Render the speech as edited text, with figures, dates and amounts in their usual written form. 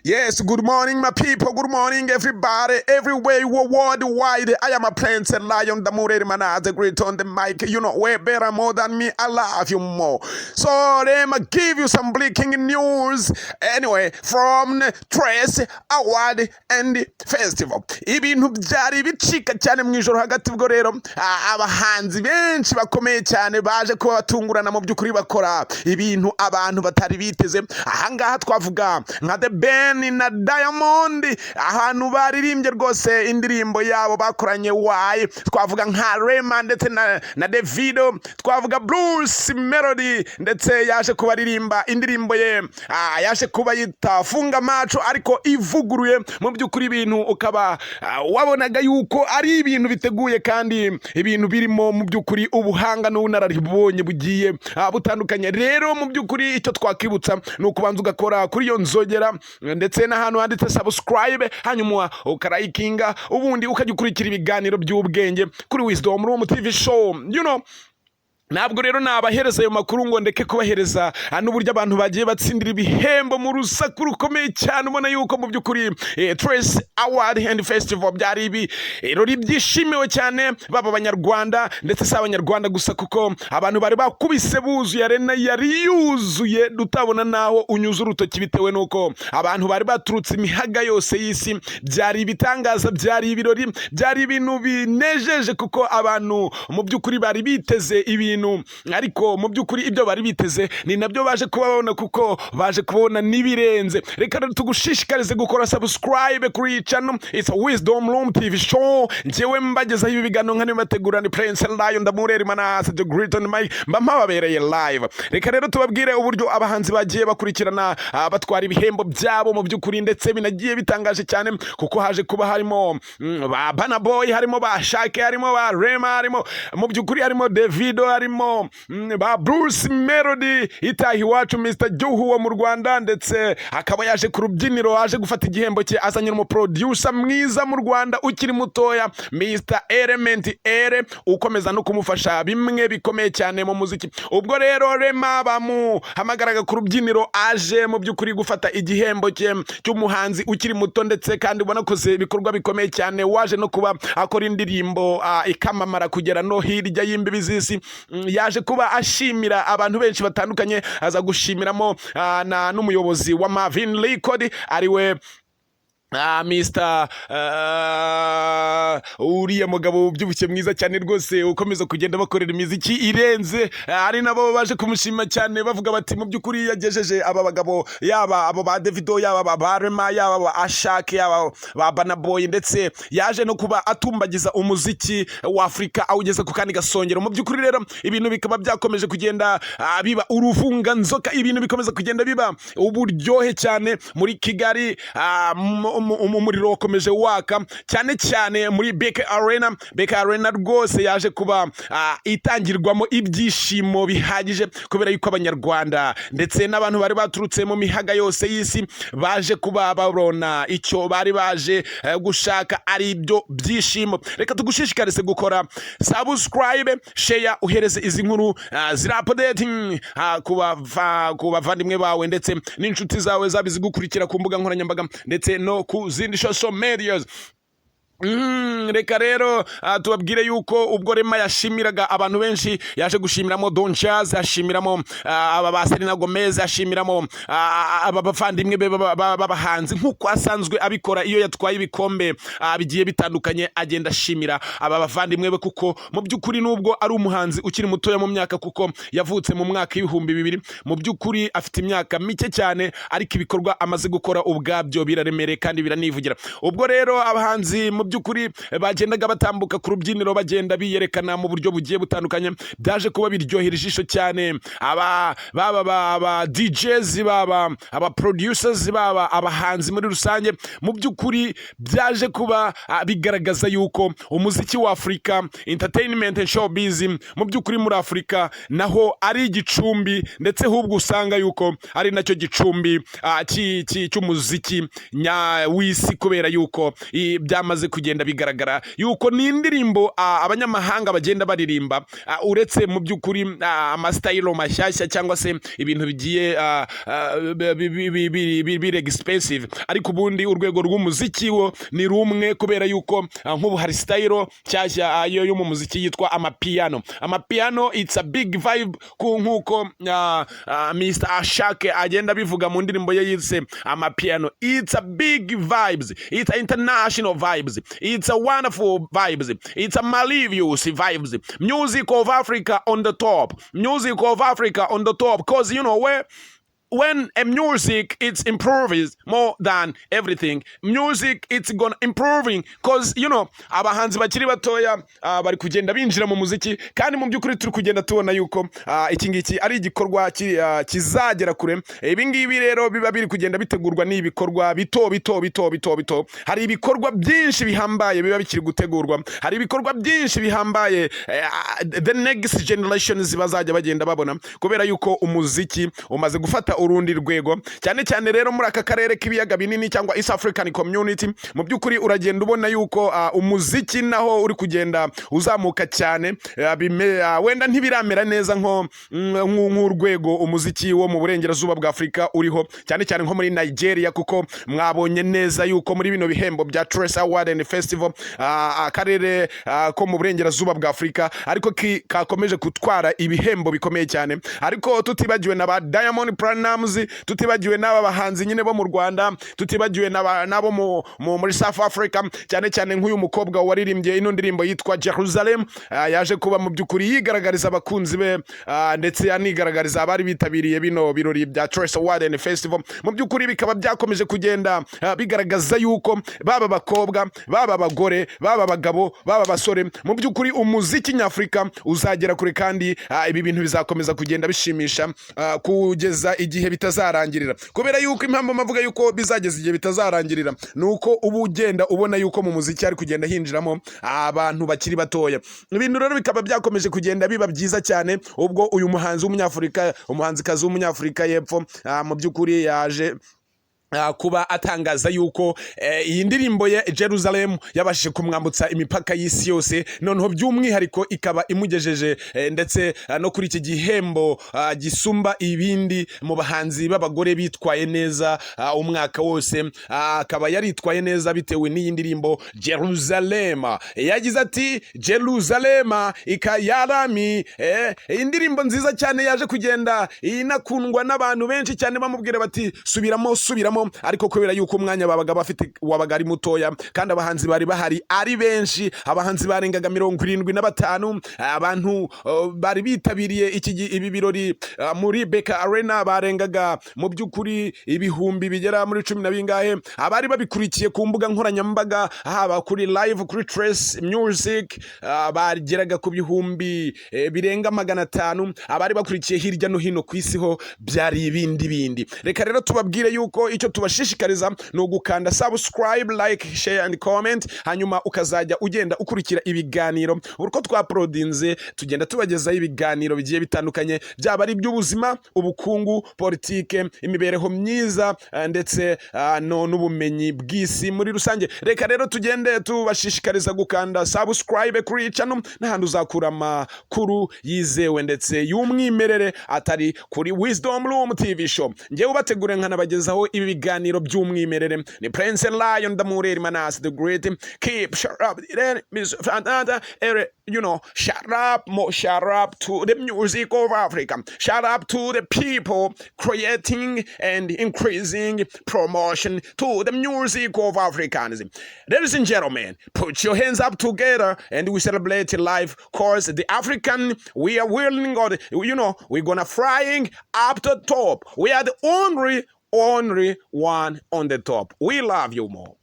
Yes, good morning, my people. Good morning, everybody, everywhere, worldwide. I am a Prince Lion, the Mureri Man, the great on the mic. You know, way better more than me. I love you more. So let me give you some breaking news. Anyway, from Trace Award and Festival. Ibintu byari bicika cyane mu ijoro hagati. Ubwo rero abahanzi benshi bakomeye cyane baje kuba batungurana, mu by'ukuri bakora ibintu abantu batari biteze. Ahangaha twavuga nka The Ben na Diamond, ahantu baririmbye rwose indirimbo yabo bakoranye Why. Twavuga nka Rema ndetse na Davido. Twavuga Bruce Melody, ndetse yaje kubaririmba indirimbo ye yaje kuba yita Funga Macho, ariko ivuguruye. Mu by'ukuri ibintu ukaba wabonaga yuko ari ibintu biteguye kandi ibintu birimo mu by'ukuri ubuhanga n'ubunararibonye bugiye butandukanye. Rero mu by'ukuri icyo twakibutsa ni ukubanza ugakora kuri iyo nzogera ndetse n'ahantu handitse subscribe, hanyuma ukarayikinga, ubundi ukajya ukurikira ibiganiro by'ubwenge kuri Wisdom Room TV Show. Ntabwo rero nabahereza ayo makuru ngo ndeke kubahereza n'uburyo abantu bagiye batsindira ibihembo mu rusaku rukomeye cyane. Ubona yuko mu by'ukuri Trace Award and Festival byari ibirori byishimiwe cyane, baba Abanyarwanda, ndetse si Abanyarwanda gusa, kuko abantu bari bakubise buzuye, arena yari yuzuye utabona naho unyuze urutoki, bitewe n'uko abantu bari baturutse imihaga yose y'isi. Byari ibitangaza, byari ibirori, byari ibintu binejeje, kuko abantu mu by'ukuri bari biteze ibintu, ariko mu by'ukuri ibyo bari biteze ni nabyo baje kubabona, kuko baje kubona n'ibirenze. Reka rero tugushishikarize gukora subscribe kuri iyi channel. It's a Wisdom Room TV Show. Njyewe mbagezaho ibi biganiro nka nibategura ni Prince Lion Ndamureri Manase the Great on mic, mba mpababereye live. Reka rero tubabwire uburyo abahanzi bagiye bakurikirana batwara ibihembo byabo mu by'ukuri, ndetse binagiye bitangaje cyane, kuko haje kuba harimo ba Burna Boy, harimo ba Asake, harimo ba Rema, harimo mu by'ukuri harimo Davido, harimo ba Bruce Melody, itaha iwacu Mr Gihugu wo mu Rwanda, ndetse akaba yaje ku rubyiniro, aje gufata igihembo cye azanye n'umuproducer mwiza mu Rwanda ukiri mutoya, Mr Element Eleeeh, ukomeza no kumufasha bimwe bikomeye cyane mu muziki. Ubwo rero Rema bamuhamagaraga ku rubyiniro aje mu by'ukuri gufata igihembo cye cy'umuhanzi ukiri muto, ndetse kandi ubona akoze ibikorwa bikomeye cyane, waje no kuba akora indirimbo ikamamara kugera no hirya y'imbibi z'isi. Yaje kuba ashimira abantu benshi batandukanye, aza gushimiramo na n'umuyobozi wa Mavin Record, ariwe Mr uriya mugabo ubyibushye mwiza cyane rwose, ukomeza kugenda bakorera imiziki irenze. Ari nabo baje kumushima cyane, bavuga bati mu by'ukuri yagejeje aba bagabo, yaba abo ba Davido, yaba ba Rema, yaba ba Asake, yaba ba Burna Boy, ndetse yaje no kuba atumbagiza umuziki wa Afurika awugeze ku kandi gasongero. Mu by'ukuri rero ibintu bikaba byakomeje kugenda biba uruvunganzoka, ibintu bikomeza kugenda biba uburyohe cyane muri Kigali. Umuriro wakomeje waka cyane cyane muri BK Arena. BK Arena rwose yaje kuba itangirwamo ibyishimo bihagije, kubera yuko Abanyarwanda ndetse n'abantu bari baturutse mu mihaga yose y'isi baje kuba babona icyo bari baje gushaka, ari ibyo byishimo. Reka tugushishikarize gukora subscribe, share, uhereze izi nkuru ziri updating ku bavandimwe bawe ndetse n'inshuti zawe, zaba izigukurikira ku mbuga nkoranyambaga ndetse no ku zindi social medias. Reka rero tubabwire yuko ubwo Rema yashimiraga abantu benshi, yaje gushimiramo Don Jazz, ashimiramo aba ba Selena Gomez, ashimiramo aba bavandimwe be b'abahanzi, nk'uko asanzwe abikora iyo yatwaye ibikombe bigiye bitandukanye, agenda ashimira aba bavandimwe be, kuko mu by'ukuri nubwo ari umuhanzi ukiri mutoya mu myaka, kuko yavutse mu mwaka w'2000, mu by'ukuri afite imyaka mike cyane, ariko ibikorwa amaze gukora ubwabyo biraremereye kandi biranivugira. Ubwo rero abahanzi mu by'ukuri bagendaga batambuka ku rubyiniro, bagenda biyerekana mu buryo bugiye butandukanye, byaje kuba biryohera ijisho cyane. Aba baba aba DJs, baba aba producers, baba abahanzi muri rusange, mu by'ukuri byaje kuba bigaragaza yuko umuziki wa Afurika, entertainment and showbiz, mu by'ukuri muri Afurika naho ari igicumbi, ndetse ahubwo usanga yuko ari nacyo gicumbi cy'umuziki w'isi, kubera yuko byamaze kugera kugenda bigaragara yuko ni indirimbo abanyamahanga bagenda baririmba, uretse mu by'ukuri amasitayilo mashyashya cyangwa se ibintu bigiye biri expensive, ariko ubundi urwego rw'umuziki wo ni rumwe, kubera yuko nk'ubu hari style nshyashya yo mu muziki yitwa amapiano. Amapiano, it's a big vibe ku nk'uko Mr Asake agenda abivuga mu ndirimbo ye yise Amapiano. It's a big vibes, it's a international vibes, it's a wonderful vibes, it's a marvelous vibes. Music of Africa on the top, music of Africa on the top, 'cause you know where when a music, it's improves more than everything. Music, it's gonna improving, 'cause abahanzi bakiri batoya bari kugenda binjira mu muziki, kandi mu by'ukuri turi kugenda tubona yuko iki ngiki ari igikorwa kizagera kure. Ibi ngibi rero biba biri kugenda bitegurwa n'ibikorwa bito bito bito bito bito. Hari ibikorwa byinshi bihambaye biba bikiri gutegurwa, hari ibikorwa byinshi bihambaye the next generations bazajya bagenda babona, kubera yuko umuziki umaze gufata urundi rwego, cyane cyane rero muri aka karere k'ibiyaga binini cyangwa East African Community. Mu by'ukuri uragenda ubona yuko umuziki naho uri kugenda uzamuka cyane. Wenda ntibiramera neza nko nk'urwego umuziki wo mu burengerazuba bwa Afurika uriho, cyane cyane nko muri Nigeria, kuko mwabonye neza yuko muri bino bihembo bya Trace Award and Festival, akarere ko mu burengerazuba bwa Afurika ariko kakomeje gutwara ibihembo bikomeye cyane, ariko tutibagiwe na ba Diamond Platnumz, tutibagiwe n'aba bahanzi nyine bo mu Rwanda, tutibagiwe n'abo muri South Africa, cyane cyane nk'uyu mukobwa waririmbye ino ndirimbo yitwa Jerusalem. Yaje kuba mu by'ukuri yigaragariza abakunzi be, ndetse anigaragariza abari bitabiriye bino birori bya Trace Award and Festival. Mu by'ukuri bikaba byakomeje kugenda bigaragaza yuko baba abakobwa, baba abagore, baba abagabo, baba abasore, mu by'ukuri umuziki nyafurika uzagera kure, kandi ibi bintu bizakomeza kugenda bishimisha kugeza igihe bitazarangirira, kubera yuko impamvu mpavuga yuko bizageza igihe bitazarangirira ni uko uba ugenda ubona yuko mu muziki hari kugenda hinjiramo abantu bakiri batoya. Ibintu rero bikaba byakomeje kugenda biba byiza cyane ubwo uyu muhanzi w'umunyafurika, umuhanzikazi w'umunyafurika y'Epfo, mu by'ukuri yaje kuba atangaza yuko iyi ndirimbo ye Jerusalem yabashije kumwambutsa imipaka y'isi yose, noneho by'umwihariko ikaba imugejeje ndetse no kuri iki gihembo gisumba ibindi mu bahanzi b'abagore bitwaye neza umwaka wose. Akaba yaritwaye neza bitewe n'iyi ndirimbo Jerusalem. Yagize ati: "Jerusalem ikhaya lami." Indirimbo nziza cyane yaje kugenda inakundwa n'abantu benshi cyane, bamubwira bati: "Subiramo, subiramo." Ariko kubera yuko umwanya babaga bafite wabaga ari mutoya, kandi abahanzi bari bahari ari benshi, abahanzi barengaga 75, abantu bari bitabiriye ibi birori muri BK Arena barengaga mu by'ukuri ibihumbi bigera muri cumi na bingahe. Abari babikurikiye ku mbuga nkoranyambaga, haba kuri live kuri Trace Music, bageraga ku bihumbi birenga 500. Abari bakurikiye hirya no hino ku isi ho byari ibindi bindi. Reka rero tubabwire yuko icyo tubashishikariza ni ugukanda subscribe, like, share and comment, hanyuma ukazajya ugenda ukurikira ibiganiro buri uko twauploadinze. Tugenda tubagezaho ibiganiro bigiye bitandukanye, byaba ari iby'ubuzima, ubukungu, politike, imibereho myiza, ndetse no n'ubumenyi bw'isi muri rusange. Reka rero tugende tubashishikariza gukanda subscribe kuri iyi channel, n'ahandi uzakura amakuru yizewe ndetse y'umwimerere atari kuri Wisdom Room TV Show. Ngewe ubategure nkanabagezaho ibi biganiro by'umwimerere ni Prince Lion Damureri Manas the Great. Keep shut up, shut up more, shut up to the music of Africa, shout up to the people creating and increasing promotion to the music of Africanism. Ladies and gentlemen, put your hands up together and we celebrate life, 'cause the African, we are willing or we're gonna flying up the top. We are the only one on the top. We love you more.